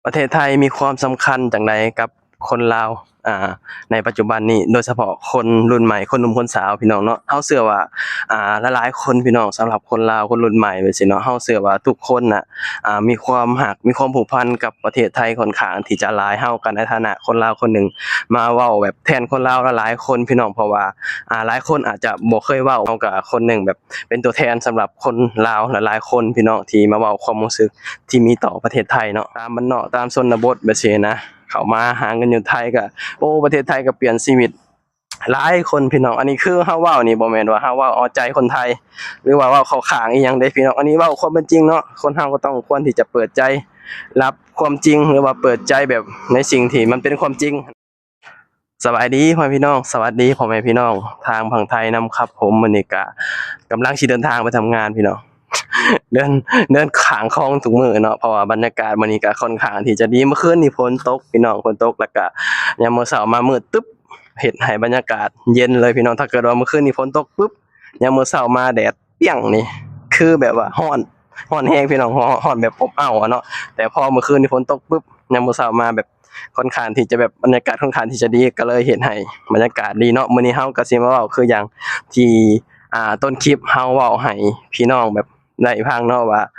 ປະເທດໄທມີຄວາມສຳຄັນຈັ່ງໃດກັບຄົນລາວ ອ່າ ໃນປັດຈຸບັນນີ້ ໂດຍສະເພາະຄົນລຸ້ນໃໝ່ ຄົນໜຸ່ມຄົນສາວ ພີ່ນ້ອງເນາະ. ເຮົາເຊື່ອວ່າ ອ່າ ຫຼາຍໆຄົນ ພີ່ນ້ອງ, ສຳລັບຄົນລາວຄົນລຸ້ນໃໝ່ແບບຊີ້ເນາະ, ເຮົາເຊື່ອວ່າທຸກຄົນນະ ອ່າ ມີຄວາມຮັກ ມີຄວາມຜູກພັນກັບປະເທດໄທຂ້ອນຂ້າງທີ່ຈະຫຼາຍ. ເຮົາກໍໃນຖານະຄົນລາວຄົນໜຶ່ງ ມາເວົ້າແບບແທນຄົນລາວຫຼາຍໆຄົນ ພີ່ນ້ອງ, ເພາະວ່າ ອ່າ ຫຼາຍຄົນອາດຈະບໍ່ເຄີຍເວົ້າ. ເຮົາກໍຄົນໜຶ່ງແບບເປັນຕົວແທນສຳລັບຄົນລາວຫຼາຍໆຄົນ ພີ່ນ້ອງ, ທີ່ມາເວົ້າຄວາມຮູ້ສຶກທີ່ມີຕໍ່ປະເທດໄທເນາະ. ຕາມບ້ານນອກ ຕາມຊົນນະບົດແບບຊີ້ນະ, ເຂົ້າມາຫາເງິນຢູ່ໄທກໍ ໂອ້ ປະເທດໄທກໍປ່ຽນຊີວິດຫຼາຍຄົນ ພີ່ນ້ອງ. ອັນນີ້ຄືເຮົາເວົ້ານີ້ ບໍ່ແມ່ນວ່າເຮົາເວົ້າເອົາໃຈຄົນໄທ ຫຼືວ່າເວົ້າເຂົ້າຂ້າງອີ່ຫຍັງເດ້ ພີ່ນ້ອງ. ອັນນີ້ເວົ້າຄວາມເປັນຈິງເນາະ, ຄົນເຮົາກໍຕ້ອງຄວນທີ່ຈະເປີດໃຈຮັບຄວາມຈິງ ຫຼືວ່າເປີດໃຈແບບໃນສິ່ງທີ່ມັນເປັນຄວາມຈິງ. ສະບາຍດີພໍ່ແມ່ພີ່ນ້ອງ, ສະຫວັດດີພໍ່ແມ່ພີ່ນ້ອງທາງຝັ່ງໄທນຳຄັບຜົມ. ມື້ນີ້ກະກຳລັງຊິເດີນທາງໄປທຳງານ ພີ່ນ້ອງ, ເດີນ ເດີນຂ້າງຄອງທຸກມື້ເນາະ, ເພາະວ່າບັນຍາກາດມື້ນີ້ກະຂ້ອນຂ້າງທີ່ຈະດີ. ເມື່ອຄືນນີ້ຝົນຕົກ ພີ່ນ້ອງ, ຝົນຕົກ ແລ້ວກະຍາມມື້ເຊົ້າມາມືດຕຶບ ເຮັດໃຫ້ບັນຍາກາດເຢັນເລີຍ ພີ່ນ້ອງ. ຖ້າເກີດວ່າມື້ຄືນນີ້ຝົນຕົກປຶບ ຍາມມື້ເຊົ້າມາແດດປ່ຽງນີ້ ຄືແບບວ່າຮ້ອນ ຮ້ອນແຮງ ພີ່ນ້ອງ, ຮ້ອນ ຮ້ອນແບບອົບເອົ້າອະເນາະ. ແຕ່ພໍມື້ຄືນນີ້ຝົນຕົກປຶບ ຍາມມື້ເຊົ້າມາແບບຂ້ອນຂ້າງທີ່ຈະແບບ ບັນຍາກາດຂ້ອນຂ້າງທີ່ຈະດີ ກໍເລີຍເຮັດໃຫ້ບັນຍາກາດດີເນາະ. ມື້ນີ້ເຮົາກໍຊິມາເວົ້າຄືຢ່າງທີ່ ອ່າ ຕົ້ນຄລິບເຮົາເວົ້າໃຫ້ພີ່ນ້ອງແບບໄດ້ຟັງເນາະ ວ່າ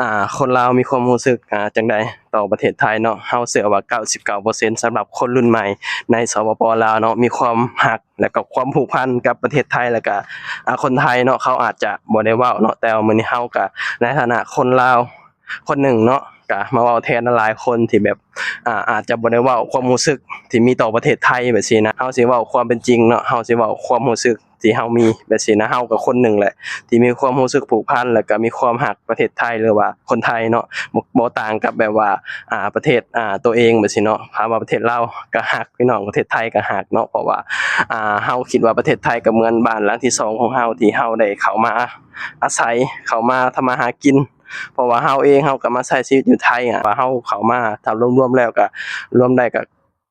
ອ່າ ຄົນລາວມີຄວາມຮູ້ສຶກ ອ່າ ຈັ່ງໃດຕໍ່ປະເທດໄທເນາະ. ເຮົາເຊື່ອວ່າເກົ້າສິບເກົ້າເປີເຊັນ ສຳລັບຄົນລຸ້ນໃໝ່ໃນ ສປປ ລາວເນາະ ມີຄວາມຮັກ ແລ້ວກໍຄວາມຜູກພັນກັບປະເທດໄທ ແລ້ວກໍ ອ່າ ຄົນໄທເນາະ. ເຂົາອາດຈະບໍ່ໄດ້ເວົ້າເນາະ, ແຕ່ວ່າມື້ນີ້ເຮົາກໍໃນຖານະຄົນລາວຄົນໜຶ່ງເນາະ ກໍມາເວົ້າແທນຫຼາຍໆຄົນທີ່ແບບ ອ່າ ອາດຈະບໍ່ໄດ້ເວົ້າຄວາມຮູ້ສຶກທີ່ມີຕໍ່ປະເທດໄທແບບຊີ້ນະ. ເຮົາຊິເວົ້າຄວາມເປັນຈິງເນາະ, ເຮົາຊິເວົ້າຄວາມຮູ້ສຶກທີ່ເຮົາມີແບບຊີ້ນະ. ເຮົາກໍຄົນໜຶ່ງແຫຼະທີ່ມີຄວາມຮູ້ສຶກຜູກພັນ ແລ້ວກໍມີຄວາມຮັກປະເທດໄທ ຫຼືວ່າຄົນໄທເນາະ, ບໍ່ ບໍ່ຕ່າງກັບແບບວ່າ ອ່າ ປະເທດ ອ່າ ຕົວເອງແບບຊີ້ເນາະ. ຖາມວ່າປະເທດລາວກໍຮັກ ພີ່ນ້ອງ, ປະເທດໄທກໍຮັກເນາະ, ເພາະວ່າ ອ່າ ເຮົາຄິດວ່າປະເທດໄທກໍເໝືອນບ້ານຫຼັງທີສອງຂອງເຮົາ ທີ່ເຮົາໄດ້ເຂົ້າມາອາໄສ ເຂົ້າມາທຳມາຫາກິນ. ເພາະວ່າເຮົາເອງ ເຮົາກໍມາໃຊ້ຊີວິດຢູ່ໄທອະ, ວ່າເຮົາເຂົ້າມາ ຖ້າລວມໆແລ້ວກໍ ລວມໄດ້ກໍ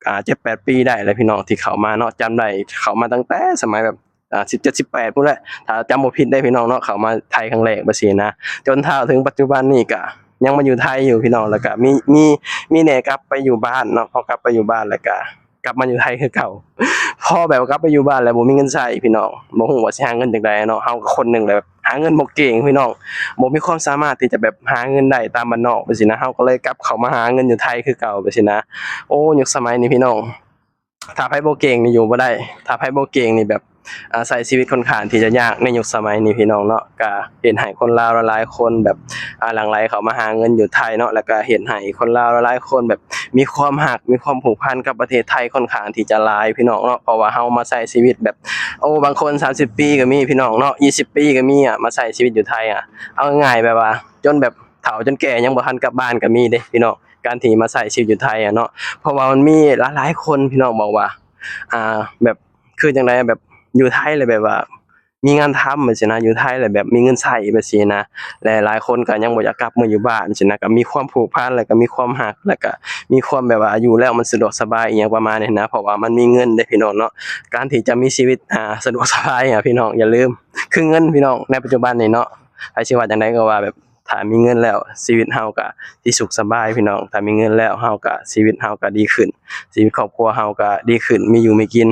ອ່າ ເຈັດແປດປີໄດ້ແລ້ວ ພີ່ນ້ອງ, ທີ່ເຂົ້າມາເນາະ. ຈຳໄດ້ເຂົ້າມາຕັ້ງແຕ່ສະໄໝແບບ ອ່າ ສິບເຈັດ ສິບແປດພຸ້ນແຫຼະ ຖ້າຈຳບໍ່ຜິດເດ້ ພີ່ນ້ອງເນາະ, ເຂົ້າມາໄທຄັ້ງແລກແບບຊີ້ນະ. ຈົນເທົ່າເຖິງປັດຈຸບັນນີ້ກໍຍັງມາຢູ່ໄທຢູ່ ພີ່ນ້ອງ, ແລ້ວກໍມີ ມີ ມີແດ່ກັບໄປຢູ່ບ້ານເນາະ. ພໍກັບໄປຢູ່ບ້ານແລ້ວກໍ ກັບມາຢູ່ໄທຄືເກົ່າ. ພໍແບບວ່າກັບໄປຢູ່ບ້ານແລ້ວບໍ່ມີເງິນໃຊ້ ພີ່ນ້ອງ, ບໍ່ຮູ້ວ່າຊິຫາເງິນຈັ່ງໃດເນາະ. ເຮົາກໍຄົນໜຶ່ງແຫຼະ ຫາເງິນບໍ່ເກັ່ງ ພີ່ນ້ອງ, ບໍ່ມີຄວາມສາມາດທີ່ຈະແບບຫາເງິນໄດ້ຕາມບ້ານນອກແບບຊີ້ນະ. ເຮົາກໍເລີຍກັບເຂົ້າມາຫາເງິນຢູ່ໄທຄືເກົ່າແບບຊີ້ນະ. ໂອ້ ຍຸກສະໄໝນີ້ ພີ່ນ້ອງ, ຖ້າໃຜບໍ່ເກັ່ງນີ້ຢູ່ບໍ່ໄດ້, ຖ້າໃຜບໍ່ເກັ່ງນີ້ແບບ ອາ ໃຊ້ຊີວິດຂ້ອນຂ້າງທີ່ຈະຍາກໃນຍຸກສະໄໝນີ້ ພີ່ນ້ອງເນາະ. ກະເຮັດໃຫ້ຄົນລາວຫຼາຍໆຄົນແບບ ອາ ຫຼັ່ງໄຫຼເຂົ້າມາຫາເງິນຢູ່ໄທເນາະ, ແລ້ວກະເຮັດໃຫ້ຄົນລາວຫຼາຍໆຄົນແບບມີຄວາມຮັກ ມີຄວາມຜູກພັນກັບປະເທດໄທຂ້ອນຂ້າງທີ່ຈະຫຼາຍ ພີ່ນ້ອງເນາະ. ເພາະວ່າເຮົາມາໃຊ້ຊີວິດແບບ ໂອ້ ບາງຄົນສາມສິບປີກໍມີ ພີ່ນ້ອງເນາະ, ຊາວປີກໍມີອະ ມາໃຊ້ຊີວິດຢູ່ໄທອະ. ເອົາງ່າຍໆແບບວ່າ ຈົນແບບເຖົ້າຈົນແກ່ຍັງບໍ່ທັນກັບບ້ານກໍມີເດ້ ພີ່ນ້ອງ, ການທີ່ມາໃຊ້ຊີວິດຢູ່ໄທອະເນາະ. ເພາະວ່າມັນມີຫຼາຍໆຄົນ ພີ່ນ້ອງ ບອກວ່າ ອາ ແບບ ຄືຈັ່ງໃດ ແບບຢູ່ໄທແລ້ວແບບວ່າມີງານທຳແບບຊີ້ນະ, ຢູ່ໄທແລ້ວແບບມີເງິນໃຊ້ແບບຊີ້ນະ. ແລະຫຼາຍຄົນກໍຍັງບໍ່ຢາກກັບມາຢູ່ບ້ານຊີ້ນະ, ກໍມີຄວາມຜູກພັນ ແລ້ວກໍມີຄວາມຮັກ ແລ້ວກໍມີຄວາມແບບວ່າຢູ່ແລ້ວມັນສະດວກສະບາຍອີ່ຫຍັງປະມານນີ້ນະ, ເພາະວ່າມັນມີເງິນເດ້ ພີ່ນ້ອງເນາະ. ການທີ່ຈະມີຊີວິດ ອາ ສະດວກສະບາຍອະ ພີ່ນ້ອງ, ຢ່າລືມ ຄືເງິນ ພີ່ນ້ອງ, ໃນປັດຈຸບັນນີ້ເນາະ. ໃຜຊິວ່າຈັ່ງໃດກໍວ່າແບບ ຖ້າມີເງິນແລ້ວຊີວິດເຮົາກະຊິສຸກສະບາຍ ພີ່ນ້ອງ, ຖ້າມີເງິນແລ້ວເຮົາກະ ຊີວິດເຮົາກະດີຂຶ້ນ, ຊີວິດຄອບຄົວເຮົາກະດີຂຶ້ນ, ມີຢູ່ມີກິນ.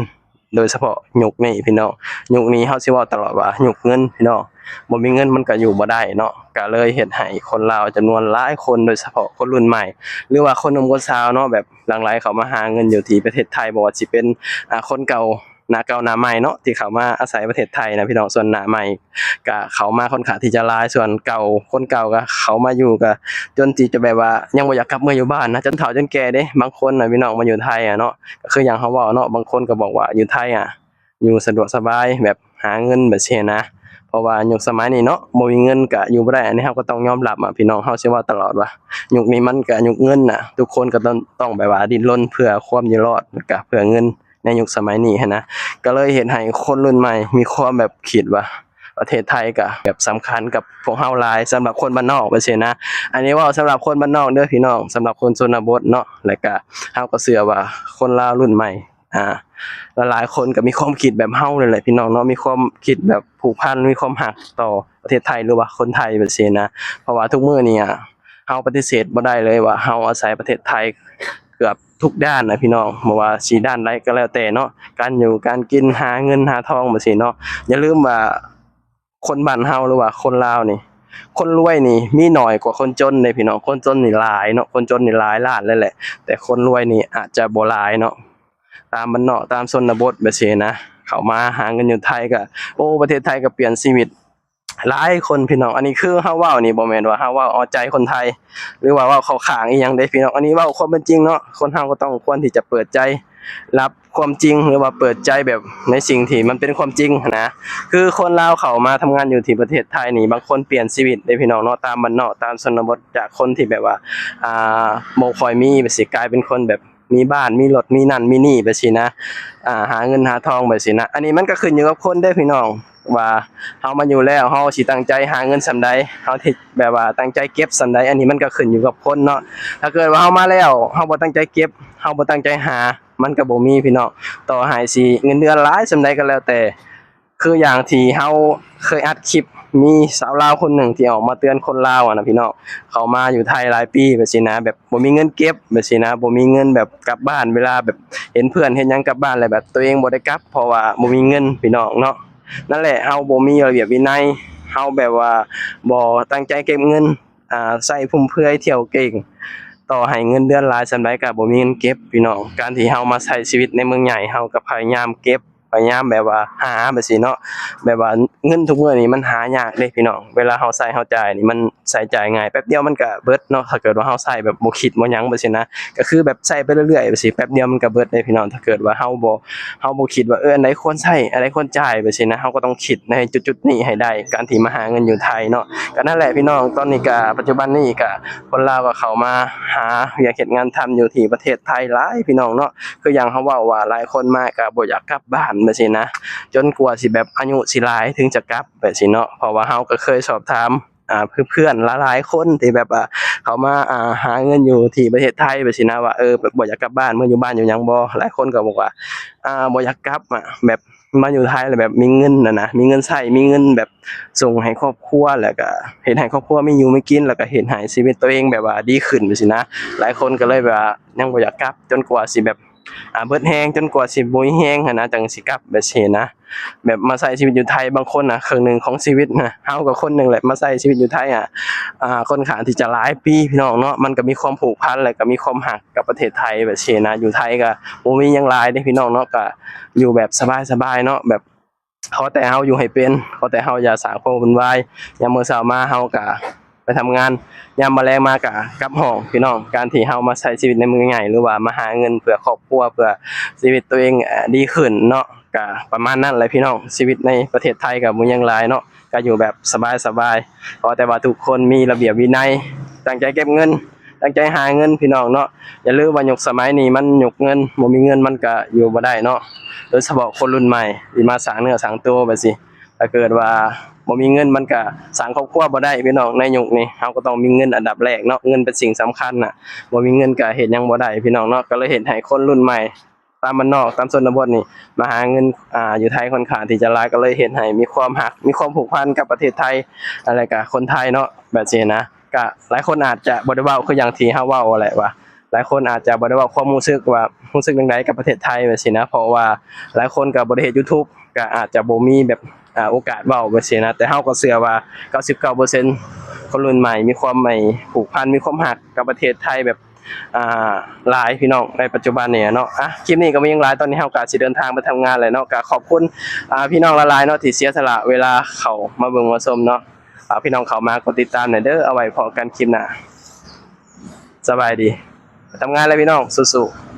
ໂດຍສະເພາະຍຸກນີ້ ພີ່ນ້ອງ, ຍຸກນີ້ເຮົາຊິເວົ້າຕະຫຼອດວ່າຍຸກເງິນ ພີ່ນ້ອງ, ບໍ່ມີເງິນມັນກະຢູ່ບໍ່ໄດ້ເນາະ. ກະເລີຍເຮັດໃຫ້ຄົນລາວຈຳນວນຫຼາຍຄົນ ໂດຍສະເພາະຄົນລຸ້ນໃໝ່ ຫຼືວ່າຄົນໜຸ່ມຄົນສາວເນາະ ແບບຫຼັ່ງໄຫຼເຂົ້າມາຫາເງິນຢູ່ທີ່ປະເທດໄທ, ບໍ່ວ່າຊິເປັນ ອາ ຄົນເກົ່າ ໜ້າເກົ່າໜ້າໃໝ່ເນາະ ທີ່ເຂົ້າມາອາໄສປະເທດໄທນະ ພີ່ນ້ອງ. ສ່ວນໜ້າໃໝ່ກະເຂົ້າມາຂ້ອນຂ້າງທີ່ຈະຫຼາຍ, ສ່ວນເກົ່າ ຄົນເກົ່າກະເຂົ້າມາຢູ່ກະຈົນທີ່ຈະແບບວ່າຍັງບໍ່ຢາກກັບເມືອຢູ່ບ້ານນະ, ຈົນເຖົ້າຈົນແກ່ເດ້. ບາງຄົນນະ ພີ່ນ້ອງ ມາຢູ່ໄທອະເນາະ, ກະຄືຢ່າງເຮົາເວົ້າເນາະ, ບາງຄົນກະບອກວ່າຢູ່ໄທອະ ຢູ່ສະດວກສະບາຍ ແບບຫາເງິນແບບຊີ້ນະ, ເພາະວ່າຍຸກສະໄໝນີ້ເນາະ ບໍ່ມີເງິນກະຢູ່ບໍ່ໄດ້. ອັນນີ້ເຮົາກະຕ້ອງຍອມຮັບອະ ພີ່ນ້ອງ, ເຮົາຊິເວົ້າຕະຫຼອດວ່າຍຸກນີ້ມັນກະຍຸກເງິນນະ, ທຸກຄົນກະຕ້ອງ ຕ້ອງແບບວ່າດີ້ນລົນເພື່ອຄວາມຢູ່ລອດ ແລ້ວກະເພື່ອເງິນ ໃນຍຸກສະໄໝນີ້ຫັ້ນນະ. ກະເລີຍເຮັດໃຫ້ຄົນລຸ້ນໃໝ່ມີຄວາມແບບຄິດວ່າປະເທດໄທກະແບບສຳຄັນກັບພວກເຮົາຫຼາຍ ສຳລັບຄົນບ້ານນອກແບບຊີ້ນະ. ອັນນີ້ເວົ້າສຳລັບຄົນບ້ານນອກເດີ ພີ່ນ້ອງ, ສຳລັບຄົນຊົນນະບົດເນາະ. ແລ້ວກະເຮົາກະເຊື່ອວ່າຄົນລາວລຸ້ນໃໝ່ ອາ ຫຼາຍໆຄົນກະມີຄວາມຄິດແບບເຮົານີ້ແຫຼະ ພີ່ນ້ອງເນາະ, ມີຄວາມຄິດແບບຜູກພັນ ມີຄວາມຮັກຕໍ່ປະເທດໄທ ຫຼືວ່າຄົນໄທແບບຊີ້ນະ. ເພາະວ່າທຸກມື້ນີ້ອະ ຮົາປະຕິເສດບໍ່ໄດ້ເລີຍວ່າເຮົາອາໄສປະເທດໄທເກືອບທຸກດ້ານນະພີ່ນ້ອງ, ບໍ່ວ່າຊິດ້ານໃດກໍແລ້ວແຕ່ເນາະ, ການຢູ່ການກິນ ຫາເງິນຫາທອງແບບຊີ້ເນາະ. ຢ່າລືມວ່າຄົນບ້ານເຮົາ ຫຼືວ່າຄົນລາວນີ້ ຄົນລວຍນີ້ມີໜ້ອຍກວ່າຄົນຈົນເດ້ພີ່ນ້ອງ. ຄົນຈົນນີ້ຫຼາຍເນາະ, ຄົນຈົນນີ້ຫຼາຍລ້ານເລີຍແຫຼະ, ແຕ່ຄົນລວຍນີ້ອາດຈະບໍ່ຫຼາຍເນາະ. ຕາມບ້ານນອກ ຕາມຊົນນະບົດແບບຊີ້ນະ, ເຂົ້າມາຫາເງິນຢູ່ໄທກໍ ໂອ້ ປະເທດໄທກໍປ່ຽນຊີວິດ ຫຼາຍຄົນພີ່ນ້ອງ. ອັນນີ້ຄືເຮົາເວົ້ານີ້ ບໍ່ແມ່ນວ່າເຮົາເວົ້າເອົາໃຈຄົນໄທ ຫຼືວ່າເວົ້າເຂົ້າຂ້າງອີ່ຫຍັງເດ້ພີ່ນ້ອງ. ອັນນີ້ເວົ້າຄວາມເປັນຈິງເນາະ, ຄົນເຮົາກໍຕ້ອງຄວນທີ່ຈະເປີດໃຈຮັບຄວາມຈິງ ຫຼືວ່າເປີດໃຈແບບໃນສິ່ງທີ່ມັນເປັນຄວາມຈິງຫັ້ນນະ. ຄືຄົນລາວເຂົ້າມາທຳງານຢູ່ທີ່ປະເທດໄທນີ້ ບາງຄົນປ່ຽນຊີວິດເດ້ພີ່ນ້ອງເນາະ, ຕາມບ້ານນອກ ຕາມຊົນນະບົດ ຈາກຄົນທີ່ແບບວ່າ ອ່າ ບໍ່ຄ່ອຍມີ ແບບຊິກາຍເປັນຄົນແບບ ມີບ້ານ ມີລົດ ມີນັ້ນມີນີ້ແບບຊີ້ນະ, ອ່າ ຫາເງິນຫາທອງແບບຊີ້ນະ. ອັນນີ້ມັນກໍຂຶ້ນຢູ່ກັບຄົນເດ້ພີ່ນ້ອງ ວ່າເຮົາມາຢູ່ແລ້ວ ເຮົາຊິຕັ້ງໃຈຫາເງິນສ່ຳໃດ, ເຮົາທີ່ແບບວ່າຕັ້ງໃຈເກັບສ່ຳໃດ, ອັນນີ້ມັນກໍຂຶ້ນຢູ່ກັບຄົນເນາະ. ຖ້າເກີດວ່າເຮົາມາແລ້ວ ເຮົາບໍ່ຕັ້ງໃຈເກັບ ເຮົາບໍ່ຕັ້ງໃຈຫາ ມັນກໍບໍ່ມີພີ່ນ້ອງ. ຕໍ່ໃຫ້ຊິເງິນເດືອນຫຼາຍສ່ຳໃດກໍແລ້ວແຕ່ ຄືຢ່າງທີ່ເຮົາເຄີຍອັດຄລິບ ມີຊາວລາວຄົນໜຶ່ງທີ່ອອກມາເຕືອນຄົນລາວຫັ້ນນະພີ່ນ້ອງ, ເຂົ້າມາຢູ່ໄທຫຼາຍປີແບບຊີ້ນະ ແບບບໍ່ມີເງິນເກັບແບບຊີ້ນະ, ບໍ່ມີເງິນແບບກັບບ້ານ ເວລາແບບເຫັນເພື່ອນເຮັດຫຍັງກັບບ້ານ ແລ້ວແບບຕົວເອງບໍ່ໄດ້ກັບ ເພາະວ່າບໍ່ມີເງິນພີ່ນ້ອງເນາະ. ນັ້ນແຫຼະ ເຮົາບໍ່ມີລະບຽບວິໄນ, ເຮົາແບບວ່າບໍ່ຕັ້ງໃຈເກັບເງິນ ອ່າ ໃຊ້ຟຸ່ມເຟືອຍ ທ່ຽວເກັ່ງ, ຕໍ່ໃຫ້ເງິນເດືອນຫຼາຍສ່ຳໃດກໍບໍ່ມີເງິນເກັບພີ່ນ້ອງ. ການທີ່ເຮົາມາໃຊ້ຊີວິດໃນເມືອງໃຫຍ່ ເຮົາກໍພະຍາຍາມເກັບ ພະຍາຍາມແບບວ່າຫາແບບຊີ້ເນາະ, ແບບວ່າເງິນທຸກມື້ນີ້ມັນຫາຍາກເດ້ພີ່ນ້ອງ. ເວລາເຮົາໃຊ້ເຮົາຈ່າຍນີ້ ມັນໃຊ້ຈ່າຍງ່າຍ ແປັບດຽວມັນກະເບິດເນາະ. ຖ້າເກີດວ່າເຮົາໃຊ້ແບບບໍ່ຄິດບໍ່ຫຍັງແບບຊີ້ນະ ກະຄືແບບໃຊ້ໄປເລື້ອຍໆແບບຊີ້ ແປັບດຽວມັນກະເບິດເດ້ພີ່ນ້ອງ. ຖ້າເກີດວ່າເຮົາບໍ່ ເຮົາບໍ່ຄິດວ່າ ເອີ ອັນໃດຄວນໃຊ້ ອັນໃດຄວນຈ່າຍແບບຊີ້ນະ, ເຮົາກໍຕ້ອງຄິດໃນຈຸດໆນີ້ໃຫ້ໄດ້ ການທີ່ມາຫາເງິນຢູ່ໄທເນາະ. ກໍນັ້ນແຫຼະພີ່ນ້ອງ, ຕອນນີ້ກະ ປັດຈຸບັນນີ້ກະ ຄົນລາວກໍເຂົ້າມາຫາວຽກເຮັດງານທຳຢູ່ທີ່ປະເທດໄທຫຼາຍພີ່ນ້ອງເນາະ. ຄືຢ່າງເຮົາເວົ້າວ່າ ຫຼາຍຄົນມາກໍບໍ່ຢາກກັບບ້ານແບບຊີ້ນະ, ຈົນກວ່າຊິແບບອາຍຸຊິຫຼາຍເຖິງຈະກັບແບບຊີ້ເນາະ. ເພາະວ່າເຮົາກໍເຄີຍສອບຖາມ ອ່າ ເພື່ອນໆຫຼາຍໆຄົນທີ່ແບບວ່າເຂົ້າມາ ອ່າ ຫາເງິນຢູ່ທີ່ປະເທດໄທແບບຊີ້ນະ ວ່າ ເອີ ແບບບໍ່ຢາກກັບບ້ານ ເມືອຢູ່ບ້ານຢູ່ຫຍັງບໍ່? ຫຼາຍຄົນກໍບອກວ່າ ອ່າ ບໍ່ຢາກກັບອະ, ແບບ ມາຢູ່ໄທແລ້ວແບບມີເງິນຫັ້ນນະ, ມີເງິນໃຊ້ ມີເງິນແບບສົ່ງໃຫ້ຄອບຄົວ ແລ້ວກະເຮັດໃຫ້ຄອບຄົວມີຢູ່ມີກິນ ແລ້ວກະເຮັດໃຫ້ຊີວິດຕົວເອງແບບວ່າດີຂຶ້ນແບບຊີ້ນະ. ຫຼາຍຄົນກໍເລີຍແບບວ່າຍັງບໍ່ຢາກກັບ ຈົນກວ່າຊິແບບ ອ່າ ເບິດແຮງ ຈົນກວ່າຊິບໍ່ມີແຮງຫັ້ນນະ ຈັ່ງຊິກັບແບບຊີ້ນະ. ແບບມາໃຊ້ຊີວິດຢູ່ໄທ ບາງຄົນນະ ເຄິ່ງໜຶ່ງຂອງຊີວິດນະ, ເຮົາກໍຄົນໜຶ່ງແຫຼະ ມາໃຊ້ຊີວິດຢູ່ໄທອະ ອ່າ ຄ່ອນຂ້າງທີ່ຈະຫຼາຍປີພີ່ນ້ອງເນາະ. ມັນກໍມີຄວາມຜູກພັນ ແລ້ວກໍມີຄວາມຮັກກັບປະເທດໄທແບບຊີ້ນະ. ຢູ່ໄທກໍບໍ່ມີຫຍັງຫຼາຍເດ້ພີ່ນ້ອງເນາະ, ກໍ ຢູ່ແບບສະບາຍໆເນາະ, ແບບຂໍແຕ່ເຮົາຢູ່ໃຫ້ເປັນ, ຂໍແຕ່ເຮົາຢ່າສ້າງຄວາມວຸ່ນວາຍ. ຍາມມື້ເຊົ້າມາເຮົາກະໄປທຳງານ, ຍາມມື້ແລງມາກະກັບຫ້ອງພີ່ນ້ອງ. ການທີ່ເຮົາມາໃຊ້ຊີວິດໃນເມືອງໃຫຍ່ ຫຼືວ່າມາຫາເງິນເພື່ອຄອບຄົວ ເພື່ອຊີວິດຕົວເອງ ເອີ ດີຂຶ້ນເນາະ, ກະປະມານນັ້ນແຫຼະພີ່ນ້ອງ. ຊີວິດໃນປະເທດໄທກະບໍ່ຫຍັງຫຼາຍເນາະ, ກະຢູ່ແບບສະບາຍໆ. ຂໍແຕ່ວ່າທຸກຄົນມີລະບຽບວິໄນ, ຕັ້ງໃຈເກັບເງິນ, ຕັ້ງໃຈຫາເງິນພີ່ນ້ອງເນາະ. ຢ່າລືມວ່າຍຸກສະໄໝນີ້ມັນຍຸກເງິນ, ບໍ່ມີເງິນມັນກະຢູ່ບໍ່ໄດ້ເນາະ. ໂດຍສະເພາະຄົນລຸ້ນໃໝ່ທີ່ມາສ້າງເນື້ອສ້າງຕົວແບບຊີ້, ຖ້າເກີດວ່າບໍ່ມີເງິນມັນກະສ້າງຄອບຄົວບໍ່ໄດ້ພີ່ນ້ອງ. ໃນຍຸກນີ້ເຮົາກໍຕ້ອງມີເງິນອັນດັບແລກເນາະ, ເງິນເປັນສິ່ງສຳຄັນນະ, ບໍ່ມີເງິນກະເຮັດຫຍັງບໍ່ໄດ້ພີ່ນ້ອງເນາະ. ກໍເລີຍເຮັດໃຫ້ຄົນລຸ້ນໃໝ່ ຕາມບ້ານນອກ ຕາມຊົນນະບົດນີ້ ມາຫາເງິນ ອ່າ ຢູ່ໄທຄ່ອນຂ້າງທີ່ຈະຫຼາຍ, ກໍເລີຍເຮັດໃຫ້ມີຄວາມຮັກ ມີຄວາມຜູກພັນກັບປະເທດໄທ ແລ້ວກະຄົນໄທເນາະ ແບບຊີ້ນະ. ກະຫຼາຍຄົນອາດຈະບໍ່ໄດ້ເວົ້າຄືຢ່າງທີ່ເຮົາເວົ້າຫັ້ນແຫຼະ, ວ່າຫຼາຍຄົນອາດຈະບໍ່ໄດ້ເວົ້າຄວາມຮູ້ສຶກວ່າ ຮູ້ສຶກຈັ່ງໃດກັບປະເທດໄທແບບຊີ້ນະ. ເພາະວ່າຫຼາຍຄົນກໍບໍ່ໄດ້ເຮັດ YouTube ກໍອາດຈະບໍ່ມີແບບ ອ່າ ໂອກາດເວົ້າແບບຊີ້ນະ. ແຕ່ເຮົາກໍເຊື່ອວ່າ ເກົ້າສິບເກົ້າເປີເຊັນ ຄົນລຸ້ນໃໝ່ມີຄວາມໝາຍຜູກພັນ ມີຄວາມຮັກກັບປະເທດໄທແບບ ອ່າ ຫຼາຍພີ່ນ້ອງໃນປັດຈຸບັນນີ້ເນາະ. ອ່ະ ຄລິບນີ້ກໍບໍ່ມີຫຍັງຫຼາຍ, ຕອນນີ້ເຮົາກໍຊິເດີນທາງໄປທຳງານແລ້ວເນາະ. ກໍຂອບຄຸນ ອ່າ ພີ່ນ້ອງຫຼາຍໆເນາະ ທີ່ເສຍສະຫຼະເວລາເຂົ້າມາເບິ່ງມາຊົມເນາະ. ຝາກພີ່ນ້ອງເຂົ້າມາກົດຕິດຕາມແດ່ເດີ. ເອົາໄວ້ພໍ້ກັນຄລິບໜ້າ. ສະບາຍດີ. ໄປທຳງານແລ້ວພີ່ນ້ອງ, ສູ້ໆ.